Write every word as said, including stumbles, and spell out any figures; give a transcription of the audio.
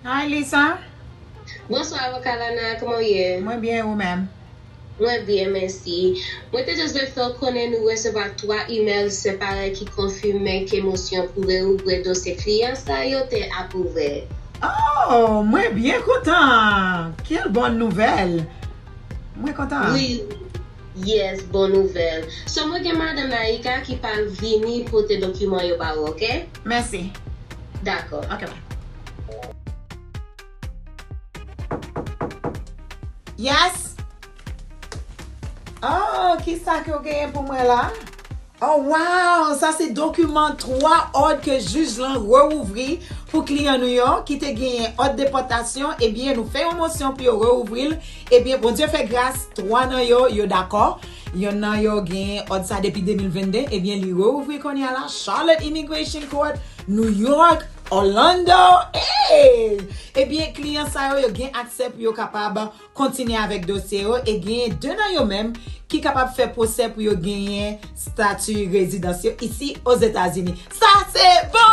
Hi Lisa. Bonswa avoka Lana, kòman w ye? Mwen byen, ou menm? Mwen byen, mèsi. Mwen te just vle fè w konnen nou resevwa twa imèl separè ki konfime ke mosyon pou reouvri dosye kliyan sa yo te apwouve. Oh, mwen byen kontan. Quelle bonne nouvelle. Mwen kontan. Wi. Yes, bon nouvèl. So mwen gen madanm Naika ki pral vini pote dokiman yo ba ou, oke? Mèsi. Dakò. Ok, bye. Yes. Oh, kisa ke w genyen pou mwen la? Oh wow, sa se dokiman twa òd ke jij lan reouvri pou kliyan nou yo ki te genyen òd depòtasyon. Ebyen, nou fè yon mosyon pou yo reouvri l. Ebyen, Bondye fè gras, twa nan yo, yo dakò. Yonn nan yo genyen òd sa depi de mil vennde. Ebyen, li reouvri kounye a la. Charlotte Immigration Court, New York, Orlando. Hey! Ebyen, kliyan sa yo, yo gen aksè pou yo kapab kontinye avèk dosye yo e genyen de nan yo menm ki kapab fè pwosè pou yo genyen stati rezidans yo isi Ozetazini. Sa se bon